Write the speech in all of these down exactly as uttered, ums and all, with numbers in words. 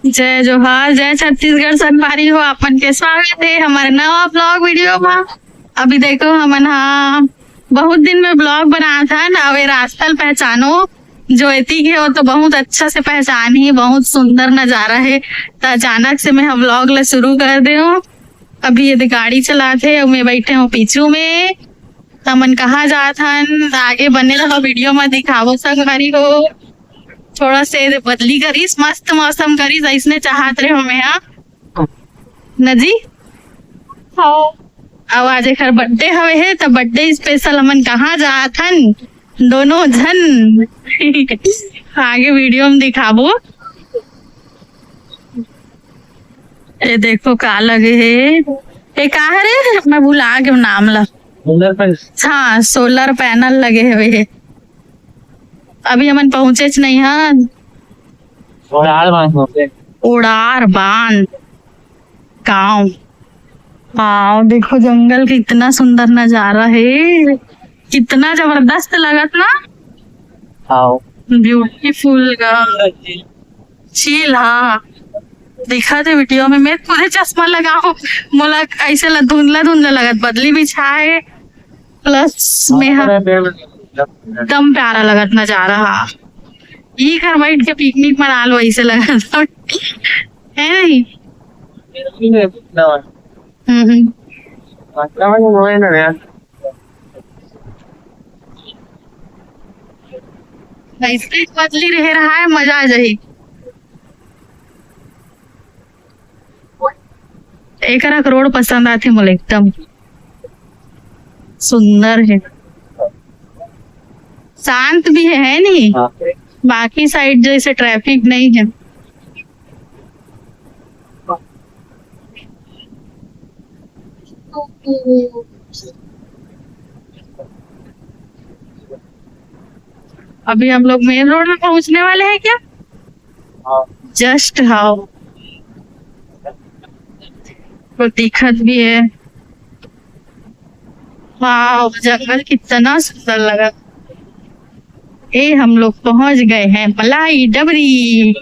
जय जोहार, जय छत्तीसगढ़ संगवारी हो, आप मन के स्वागत हे हमर नवा vlog video मा। अभी देखो हमन हा बहुत दिन में vlog बनात हन, अब ए रास्ता ल पहचानो, जो एती के हो तो बहुत अच्छा से पहचानही, बहुत सुंदर नजारा हे। त अचानक से मैं ह vlog ल शुरू कर देव। अभी ये दे गाड़ी चलात हे अउ मैं बैठे हव पीछू में। त हमन कहाँ जात हन, आगे बने रहो video मा, दिखावो संगवारी हो। थोड़ा से बदली करिस, मस्त मौसम करिस, अइसने चाहत रहे हमें, हाँ न जी? हाँ। अउ आज एकर birthday हवे हे, त birthday special हमन कहाँ जात हन दोनों झन। आगे video में दिखाबो। ये देखो का लगे हे, ये का हरे, मैं भुला गेव नाम ला। Solar panel। हाँ, solar panel लगे हवे हे। अभी हमन पहुंचेच नहीं हन। उड़ार बांध होते। उड़ार बांध गाँव। वाओ, देखो जंगल के इतना सुंदर नजारा हे, कितना जबरदस्त लगत ना। हाँ। Beautiful गा। Chill, हाँ। दिखत हे video में, मैं खुदे चश्मा लगाहूँ, मोला ऐसे ला धुंधला धुंधला लगत, बदली भी छाए, plus में हाँ। एकदम प्यारा लगत नजारा, हाँ। ई घर बैठ के picnic मना लो, ऐसे लगत हे नहीं? हम्म, हम्म। ऐसे बदली रहे रहा है, मजा आ जाही। एकरा के road पसंद आथे मोला, एकदम सुंदर हे, शांत भी हे, हे नहीं? हाँ। बाकी side जैसे traffic नहीं हे। अभी हम लोग main road में पहुंचने वाले हैं क्या? हाँ। Just हाँ। तो दिखत भी हे। वाओ, जंगल कितना सुंदर लगा। ए, हम लोग पहुंच गए हैं मलाई डबरी।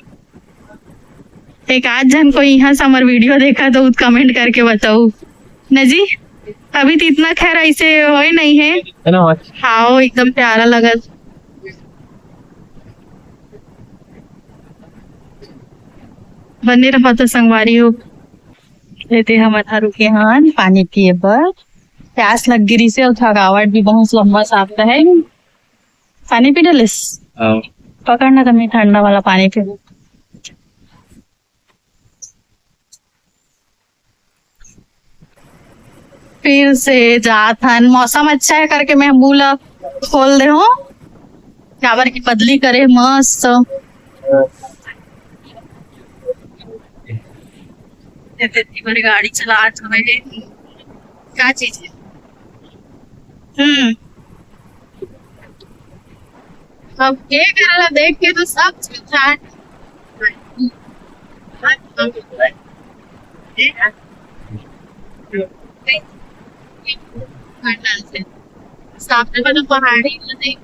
एक आध झन कोई यहाँ से हमर video देखा तो comment करके बताओ न जी। अभी तो इतना खैर ऐसे होए नहीं है। है ना, वाह। हाँ, एकदम प्यारा लगा। बने रहा तो संगवारी हो। एदे हमन ह रुके हन पानी पिए बर। प्यास लग गिरिस हे अउ थकावट भी बहुत लंबा साथ हे। पानी पी डलिस? हाँ। पकड़ ना, तनी ठंडा वाला पानी पी। फिर से जात हन, मौसम अच्छा हे करके मैं मुंह ला खोल दे हूँ। काबर की बदली करे मस्त। ये तेती बड़ी गाड़ी चलात हवे। का चीज हे? हम्म। अब ये करला देख के तो सब चीज जाए। सामने वाला पहाड़ी देख।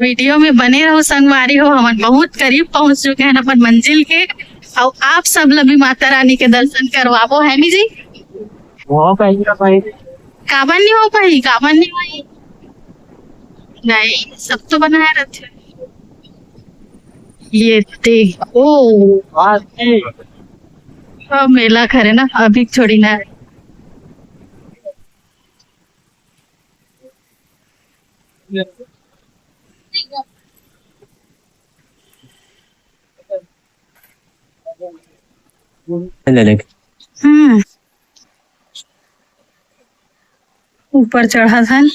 वीडियो में बने रहो संगवारी हो, हमन बहुत करीब पहुंच चुके हैं अपन मंजिल के। और आप सब ला भी माता रानी के दर्शन करवाबो, है नी जी? हो पाही, हो पाही। काबर नहीं हो पाही, काबर नहीं होही? नहीं, सब तो बनाए रहते। ये देखो। हाँ, मेला करे ना, अभी छोड़ी ना। ले ले। हम्म। ऊपर चढ़त हन।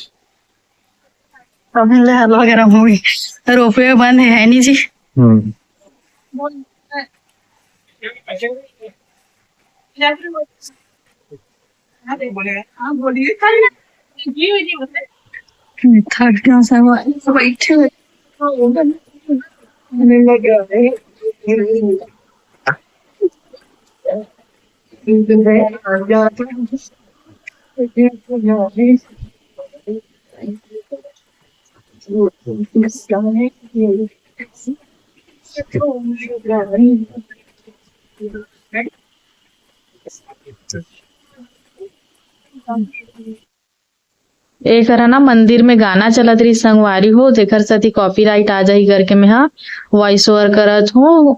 अभी ले हलवा गरम होगे। रोपवे बंद है, है नहीं जी? हम्म। थक गया सब, बैठे हुए। एक हरा ना मंदिर में गाना चलत रही संगवारी हो, जेकर सेती कॉपीराइट आ जाही करके मैं हा वॉइस ओवर करत हूँ।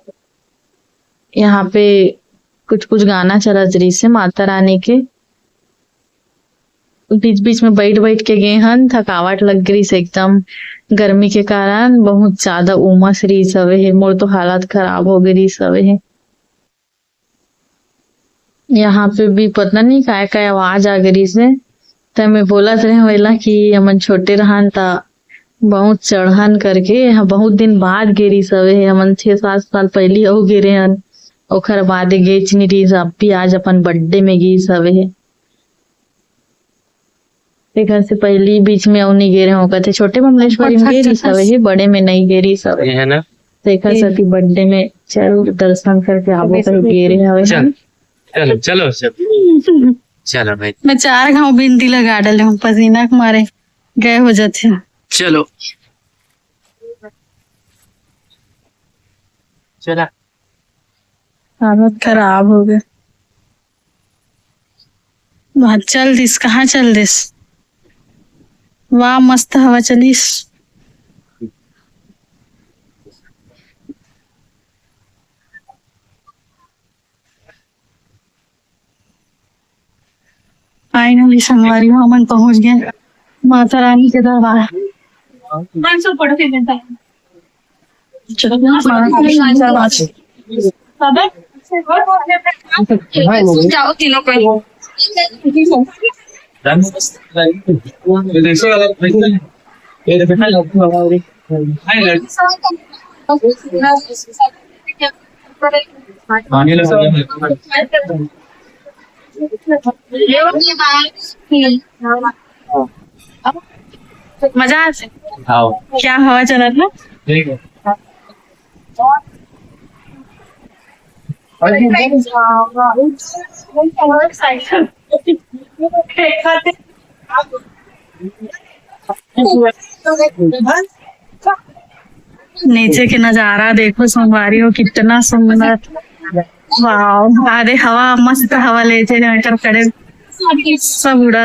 यहाँ पे कुछ कुछ गाना चलत रही से माता रानी के। बीच बीच में बैठ बैठ के गे हन, थकावट लग गई से एकदम। गर्मी के कारण बहुत ज्यादा उमस रही सवे है, मोर तो हालत खराब हो गई रही सवे है। यहाँ पे भी पता नहीं काय काय आवाज आ गई से, त मैं बोलत रहे वेला कि हमन छोटे रहन त बहुत चढ़न करके, ह-, बहुत दिन बाद गे रही सवे है, हमन छह सात साल पहली अउ गे रहन, ओखर बाद गेच नहीं रही, अब भी आज अपन बर्थडे में गे सवे है। तेखर से पहली बीच में अउ नहीं गे रहे हो, कहते छोटे बमलेश्वरी में गे रही सवे है, बड़े में नहीं गे रही सवे। ये है ना? तेखर सेती बर्थडे में चल दर्शन करके आबो कह गे रहे हवे। चल, चलो, चलो, चलो। चलो भाई। मैं चार घाव बिनती लगा डाले हूँ, पसीना के मारे गए हो जाते हैं। चलो। चला। हालत खराब हो गए। वाह, चल दिस, कहाँ चल दिस? वाह, मस्त हवा चलिस। फाइनली संगवारी हो, हमन पहुंच गए माता रानी के दरबार। चलो, माता रानी के दरबार। जाओ तीनों को। मजा आ, क्या हवा चलत ना। नीचे के नजारा देखो संगवारी हो, कितना सुंदर। वाओ, अरे हवा, मस्त हवा लेथे, एकर खड़े सब उड़ा,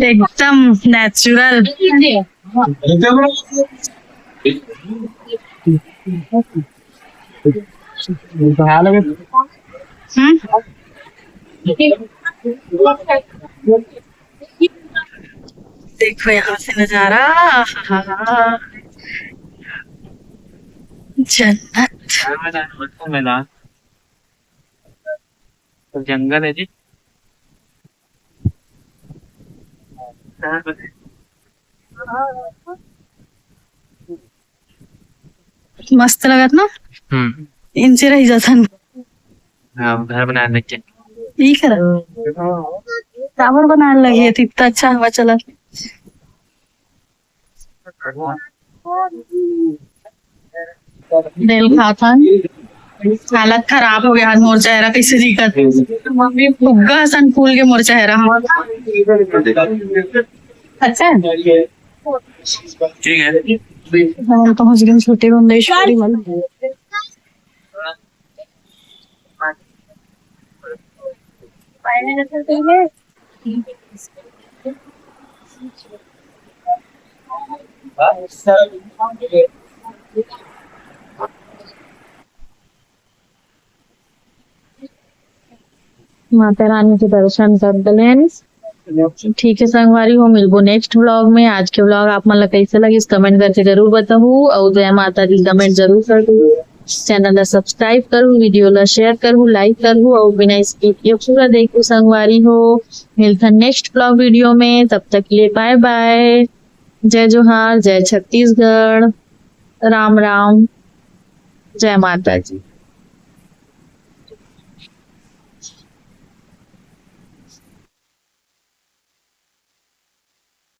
एकदम नेचुरल। हम्म। देखो यहाँ से नजारा, आहा, जन्नत। तो जंगल है जी। मस्त लगत ना? हम्म। इनसे रह जाथन। हाँ, घर बनाने लग गए। ठीक है। टावर बनाने लगे थे, इतना अच्छा हवा चला। बेल खाथन। हालत खराब हो गया आज मोर चेहरा, कैसे दिखत? फुग्गा असन फूल के मोर चेहरा। अच्छा है? ठीक है। हम पहुंच गए छोटे बमलेश्वरी मंदिर। माता रानी के दर्शन कर लेन। ठीक है संगवारी हो, मिलबो नेक्स्ट व्लॉग में। आज के व्लॉग आप मन ला कैसे लगिस, कमेंट करके जरूर बताहू, और जय माता दी कमेंट जरूर कर दू। चैनल ला सब्सक्राइब करू, वीडियो ला शेयर करू, लाइक करू, और बिना स्किप के पूरा देखू संगवारी हो। मिलथन नेक्स्ट व्लॉग वीडियो में, तब तक के लिए बाय बाय। जय जोहार, जय छत्तीसगढ़, राम राम, जय माता जी।